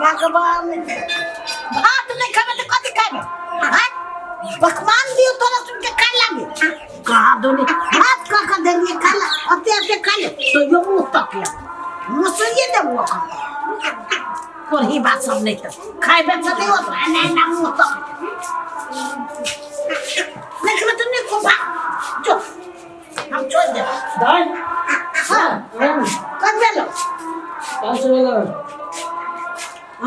भगवान, भात नहीं खाबे तो कथी खाबे? हैं, पकवान दियो तोरा सुन के खाए लागे। कहा दोनी भात का का देलिए खा ला, अते अते खा ले तो यो मुंह तक या मुसुइए देबो अखन कोरही बात सब। नहीं तो खाइबे तो नहीं होत नहीं ना, मुंह तक नहीं खेबे तो नहीं खो। भाग जो, हम छोड़ देब। दाई। हाँ, कब भेलो? 500 वाला।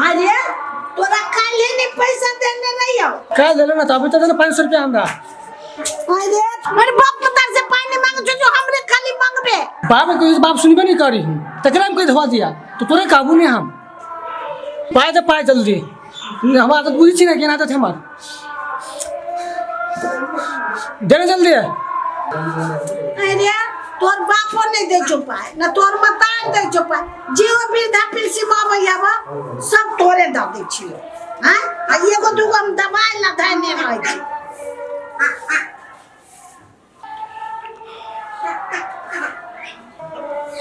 अरे, तोरा काल्हे नहीं पैसा देने नहीं हो? काल्हि देले ना, तो अभी तो देले 500 रुपया हमरा। अरे, अरे बाप पुतार से पानी नहीं मांगे जो हमरे खाली मांगबे। बाप के बाप सुनबे नहीं करी, तकरा हम कहीं धोआ दिया तो तोरे काबू नहीं। हम पाए तो पाए जल्दी, हमारा तो बुझी छी ना केना आदत हमार। देने जल्दी। अरे, तोर बापो नहीं दे छो पाए ना, तोर मतार दे छो पाए। जे ओ वृद्धा पेंशन आबै आब सब तोरे दऽ दै छियो। हाँ, आ एगो दूगो हम दबाइ ला धैने रहै छी।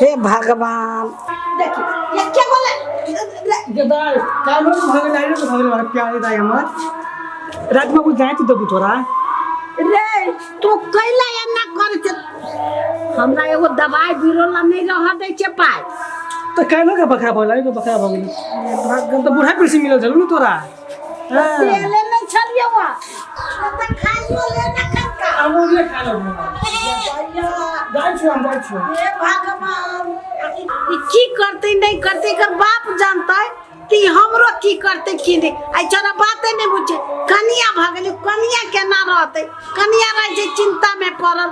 हे भगवान, देखी ये के बोले। जे दाई, कालो भगल आइलो तो भगल वाला प्यारे दाई हमर, रात में कुछ जाए तो देबू तोरा। रे, तू कैला एना कर छै? हमरा एगो दबाइ बीरो ला नहीं रह दै छै पाइ। तो कालो के बकरा भगल आइलो, बकरा भगल भगवान। तो बूढ़ा पेंशन मिलल छलू ने तोरा? हाँ। तेले नहीं छलियो वा त खाइयो ले ना खनका। अमूल्य खा लो। भैया। जाइ छी हम, जाइ छी। हे भगवान, ई की करते नहीं करते एकर बाप जानते कि हमरो की करते की नहीं। आई छोरा बाते नहीं बुझे। कनिया भऽ गेलै, कनिया केना रहतै? कनिया रहै छै चिंता में पड़ल,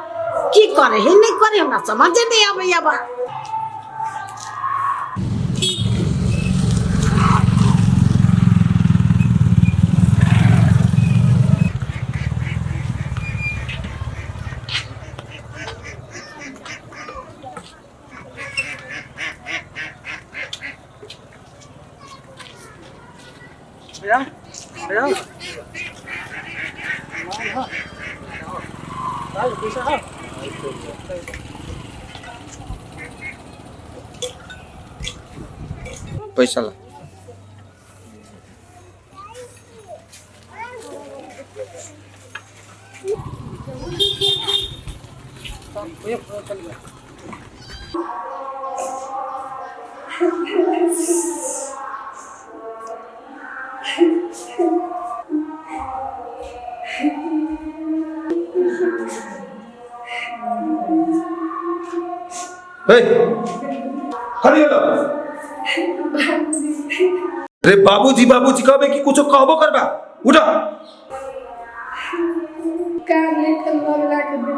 की करे हे नहीं करे, हमरा समझे नहीं अबैया बा। भैया, भैया, भाई, पैसा है? पैसा ला। हे, हरी हेलो रे, बाबूजी बाबूजी कहबे कि कुछो कहबो करबा? उठा। कान में के लगला के दे।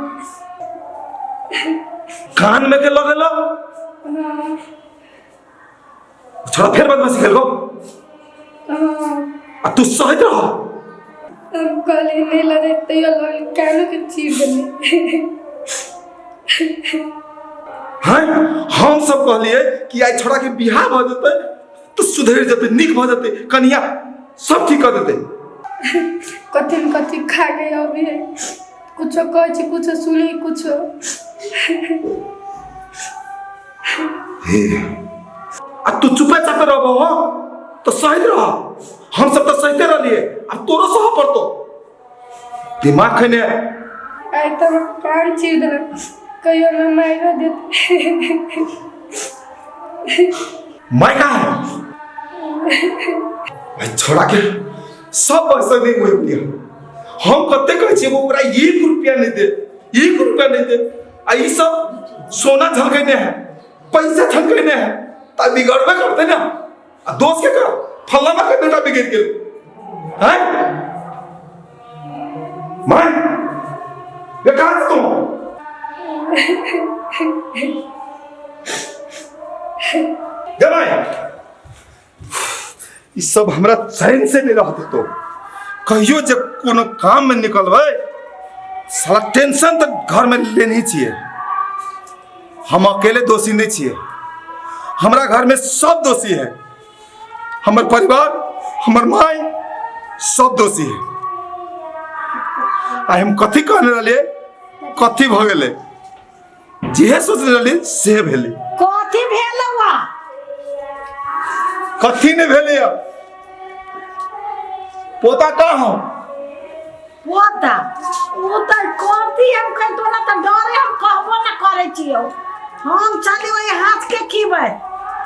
कान में के लगेला? हाँ। छोड़ा फेर बदमाशी खेल गो। हाँ। आ तू सहैत रह। हम कहली नहीं लगे, तैयो लगल, कानो के चीर देली। हैं, हम सब कहलिए कि आई छोड़ा के बियाह भऽ जेतै तऽ सुधरि जेतै, नीक भऽ जेतै, कनिया सब ठीक कऽ देतै। कथी न कथी खा के अभी है, कुछो कहै छी कुछो सुनी कुछो। हे, आ तू चुपे चापे रहबो हो तऽ सहैत रह। हम सब तऽ सहिते रहलिए, आब तोरो सह पड़तो। दिमाग खैने। आइ तऽ हमर कान चीर देलक, कहियो हमरा मारियो देत। माय कहाँ है भाई? छोड़ा के सब पैसा नहीं हुए बुढ़िया। हम कते कहै छियै ओकरा, 1 रुपया नहीं दे, 1 रुपया नहीं दे। आ ई सब सोना झलकैने है, पैसा झलकैने है, त बिगड़बे करते ना। आ दोस्त के कर फलाना के बेटा बिगड़ गेल हैं। माय, ये कहाँ से तुम गे माय? ई सब हमरा चैन से नहीं रहते। तो कहियो जे कोनो काम में निकलबै, साला टेंशन तऽ घर में लेने छियै। हम अकेले दोषी नहीं छियै, हमरा घर में सब दोषी है। हमर परिवार, हमर माय सब दोषी है। आ हम कथी कहने रहलियै, कथी भऽ गेलै? जेहे सोचने रहलियै से भेलै। कथी भेलौ? कथी नहि भेलै? पोता कहाँ हो? पोता ओ तऽ कथी हम कहि तोरा तऽ डरे हम कहबो न करै छियौ। हम चली ओहि हाथ के खीबै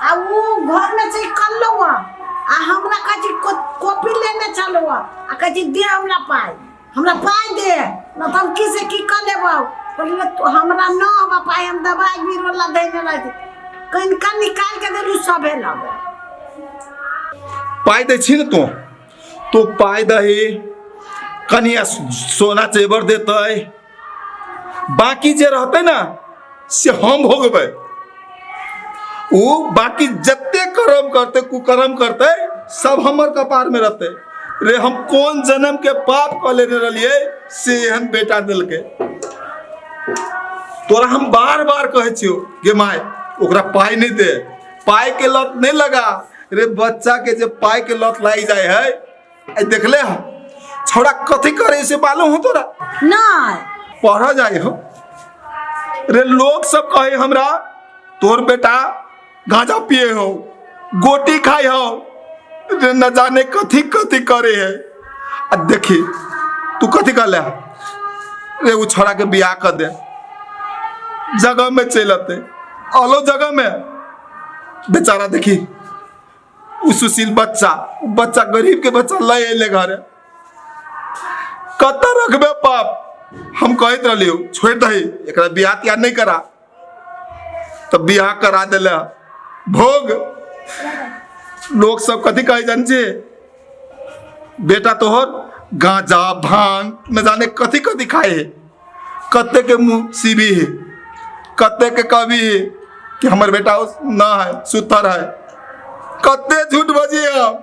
आ उ घरमे से निकललौ आ हमरा कहै छी कॉपी लेने चलौ आ कहै छी दे हमरा पाइ, हमरा पाइ दे न तऽ हम की से की कऽ लेबौ। कहलियै तो हमरा न हबा पाइ, हम दबाइ बीरो ला देने रहै कनिका निकालि के देलू सभे लग। पाइ दै छी ने तू, तू पाइ दही, कनिया सोना जेवर देतै, बाकी जे रहतै ने से हम भोगबै। ओ बाकी जते कर्म करतै कुकर्म करतै सब हमर कपार में रहतै। रे हम कोन जन्म के पाप कऽ लेने रहलियै से एहन बेटा देलकै। तोरा हम बार बार कहै छियौ गे माय, ओकरा पाइ नहि दे, पाइ के लत नहीं लगा। रे बच्चा के जे पाइ के लत लागि जाए है, आई देखले हम छोड़ा कथी करे से मालूम हो तोरा? नहीं। पढ़ जाए हो रे, लोग सब कहे हमरा तोर बेटा गांजा पिए हो, गोटी खाए हो, रे न जाने कथी कथी करे है। आ देखी तू कथी कहले रे, उ छोड़ा के बियाह कर दे, जगह में चल अते आलो जगह में बेचारा। देखी उ सुशील बच्चा, उ बच्चा गरीब के बच्चा लय अयले घरे, कतऽ रखबे पाप। हम कहैत रहलियौ छोड़ि दही एकरा, बियाह तियाह नहीं करा, तब बियाह करा दिले भोग। लोग सब कथी कहै जान छी, बेटा तोहर गांजा भांग न जाने कथी कथी खाए है, कते के मुँह सीबी है, कते के कवि है कि हमर बेटा न है सुथर है, कते झूठ बजी हम।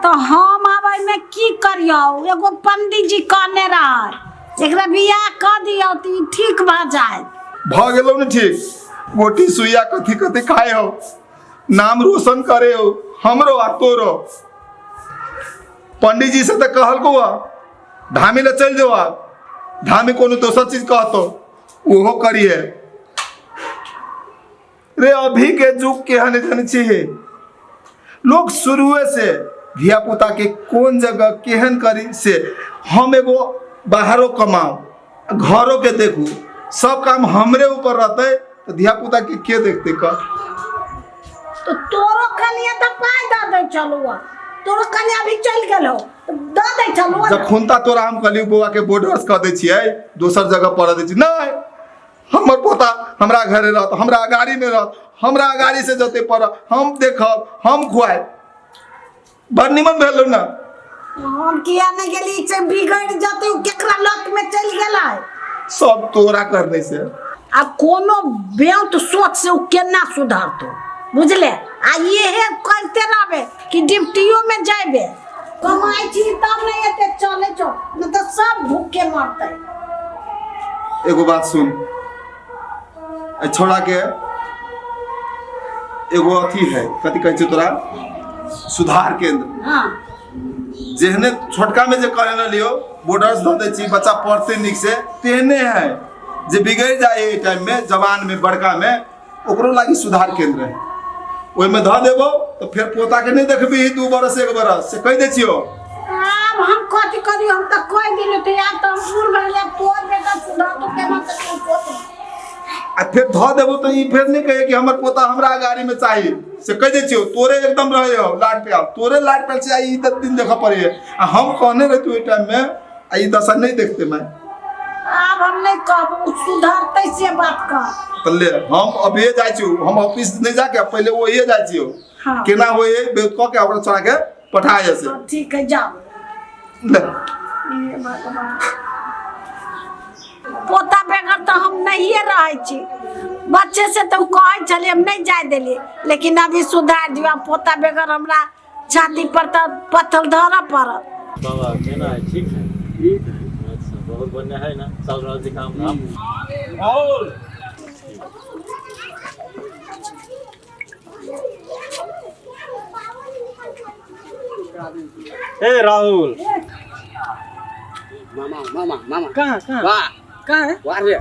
तो हम आब एहिमे की करियौ, एगो पंडित जी कहने रहे एकरा बियाह कऽ दियौ तऽ ई ठीक भऽ जायत। भऽ गेलौ ने ठीक, गोटी सुइया कथी कथी खाए हो, नाम रोशन करे हो हमरो आ तोरो। पंडित जी से तऽ कहलको आ धामी ले चलि जो, आ धामी कोनो दोसर चीज कहतो ओहो करिए। रे अभी के युग केहन जन छी, लोग शुरुए से धिया पुता के कोन जगह केहन करी से। हम एगो बाहरो कमाओ घरों के देखू, सब काम हमरे ऊपर रहते तो धिया पुता के के देखते का? तो तोरो कनिया तो पाइ दऽ दै छलौ, तोरो कनिया भी चलि गेलौ तऽ दऽ दै छलौ। जखन ता तोरा हम कहलियौ बौआ के बॉर्डर्स कऽ दै छियै, दोसर जगह पढ़ दै छियै, नहीं हमर पोता हमरा घरे रहत, हमरा गाड़ी में रहत, हमरा गाड़ी से जते पढ़ हम देखब हम खुआब। बड़ निमन भेल ना। हम किया नहीं गेली से बिगड़ जते, उ केकरा लत में चलि गेलै? सब तोरा करने से। आ कोनो बेउत सोच से उ केना सुधरतो बुझले? आ इहे करते रहबे कि ड्यूटियो में जाबे, कमाई छी तब नहीं एते चले छो, नहीं तो सब भूखे मरते। एगो बात सुन, ए छोड़ा के एगो अथी है, कथी कहै छै तोरा, सुधार केंद्र। हाँ। जेहने छोटका में जे कहने रहलियो बॉर्डर्स दऽ दै छी बच्चा पढ़ते नीक से, तेहने है जे बिगड़ जाए एहि टाइम में जवान में बड़का में, ओकरो लागी सुधार केंद्र है, ओहिमे धऽ देबो तऽ फेर पोता के नहीं देखबी 2 बरस 1 बरस से कहि दै छियो। आब हम कथी करियो, हम तऽ कहि दिलियो तऽ आब तऽ हम बूढ़ भऽ गेलियै, आब तोहर बेटा सुधार तो केना तऽ तू सोच। आ फेर धऽ देबो तऽ ई फेर नहीं कहे कि हमर पोता हमरा गाड़ी में चाहिए से कहि दै छियो। तोरे एकदम रहे हो लाड प्यार, तोरे लाड प्यार से ई 10 दिन देखऽ पड़े। आ हम कहने रहती ओहि टाइम में आ ई दशा नहीं देखते मैं। आब हम नहीं कहब, सुधरतै से बात कह। तऽ ले हम अभिये जाइ छी, हम ऑफिस नहीं जाके पहले वही जाइ छी। हाँ। केना होय बेत कऽ के ओकरा छोड़ा के पठा से। हाँ, ठीक है जाओ। ले। हे भगवान, पोता बगैर तो हम नहीं रहै छी। बच्चे से तो कहै छलियै हम नहीं जाय देलियै, लेकिन अभी सुधार दियौ। पोता बगैर हमरा छाती पर तो पत्थर धरऽ पड़त। बाबा केना है? ठीक है, ठीक है। अच्छा बहुत बढ़िया है ना, चल रहा है काम धाम। राहुल ए राहुल, मामा मामा मामा कहाँ कहाँ वाह कहाँ है? वाह रे।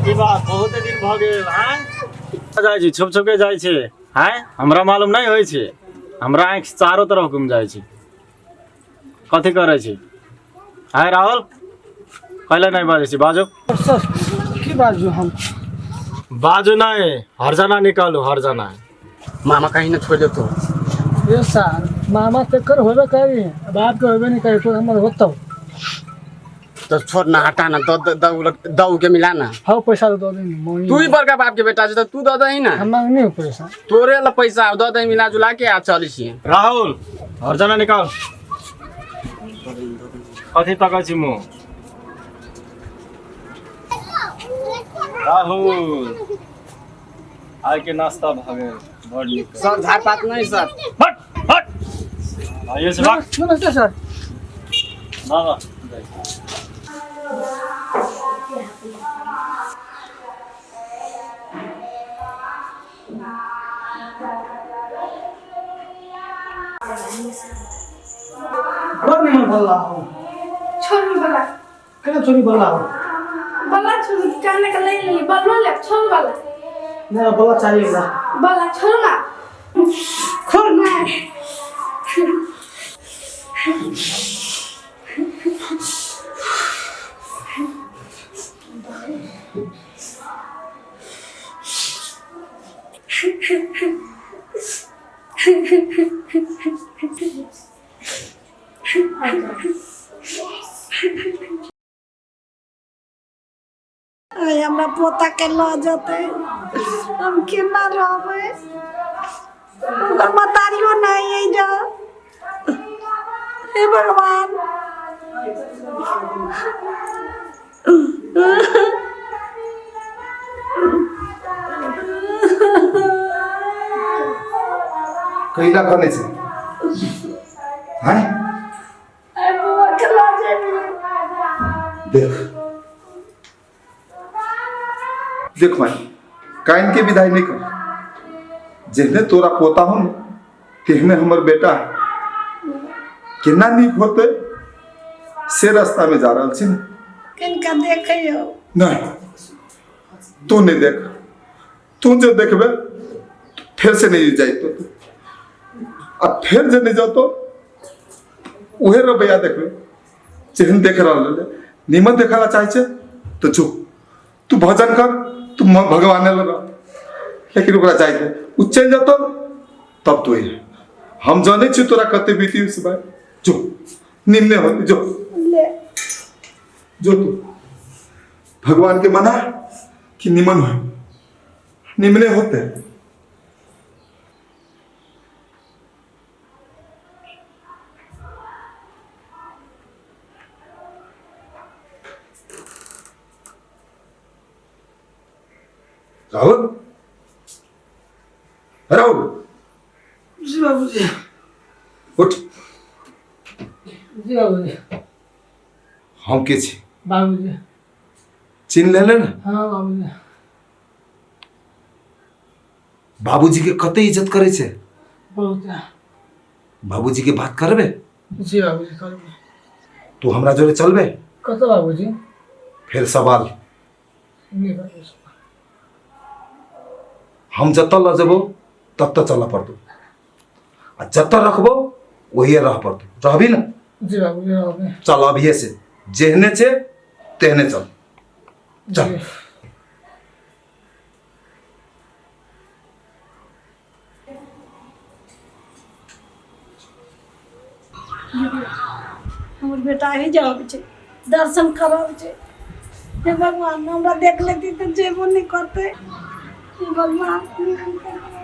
की बात, बहुत दिन भऽ गेल। आँय जाइ छी, छुप छुप के जाइ छी। आँय, हमरा मालूम नहि होइ छै, हमरा आँखि चारो तरफ घुमि जाइ छै। कथी करै छी? आँय राहुल, कैले नहि बाजै छी? बाजू। सर, की बाजू हम? बाजू नहि, हरजाना निकालू, हरजाना। मामा कहीं ना छोड़ देतो। ये सार, मामा तेकर होबे करी, बाप के होबे नहीं करी, तो हमर होतो। तो छोड़ ना, हटा ना, दो दो दो के मिला ना। हाँ, पैसा दो दे मम्मी। तू ही बड़का बाप के बेटा छे तो तू दो दही ना। हम मांगनी हो पैसा। तोरे ला पैसा दो दही मिला जुला के आ चली छी। राहुल, हरजाना निकाल। कथी तकै छी मुँह? राहुल, आइ के नाश्ता भऽ गेल, बड़ नीक। सर, झाड़ पात नहीं सर। हट हट, आइए से भाग। नमस्ते सर। बाबा। बड़ निमन बोल रहा हो। छोड़ू बला। केना छोड़ी बोल रहा हो? बला छोड़ू, काने के ले ली बलवा ले, छोड़ बला। नहीं, बोला चाहिए हमरा। बला छोड़ू ना, खोल ना। आइ हमरा पोताके लऽ जेतै, हम केना रहबै? ओकर महतारियो नहि अइ जा। हे भगवान। कैला कने छै हैं? आइ बौआके लऽ जेबै। देख देख भाई, काइन के विदाई नहीं कर। जेहने तोरा पोता हो ने तेहने हमर बेटा है। केना नीक होते से रास्ता में जा रहल छी ने। किनका देखैयौ? नहीं, तू नहीं देख। तू जे देखबे फेर से नहीं जाइतो तू, आ फेर जे नहीं जातो उहे रवैया देखबे जेहन देख रहल है। नीमन देखला चाहे छे तो जो तू भजन कर, तू भगवान लगा, लेकिन ओकरा जाय दे। उ चलि जेतौ तब तू अइहे। हम जानै छी तोरा कते बीती से भाई। जो निम्ने होती, जो ले जो तू भगवान के मना कि निमन हो, निमने होते। राहुल, राहुल। जी बाबूजी। उठ। जी बाबूजी। हम के छी? बाबूजी। चिन्ह लेले ने? हाँ बाबूजी। बाबूजी के कते इज्जत करे छे? बहुत। बाबूजी के बात करबे? जी बाबूजी, करबे। तू हमरा जोरे चलबे? कत बाबूजी? फिर सवाल। नहीं बाबूजी। हम जतऽ लऽ जेबो ततऽ चलऽ पड़तौ, आ जतऽ रखबो ओहिए रह पड़तौ। रहबी ने? जी बाबूजी, रहबे। चल अभिये से, जेहने छे तेहने चल। चल। जी। हमर बेटा ही जाब छै, दर्शन करब छै। हे भगवान, हमरा देख लेती तऽ जेबो नहि करतै। हे भगवान, निमन करबै।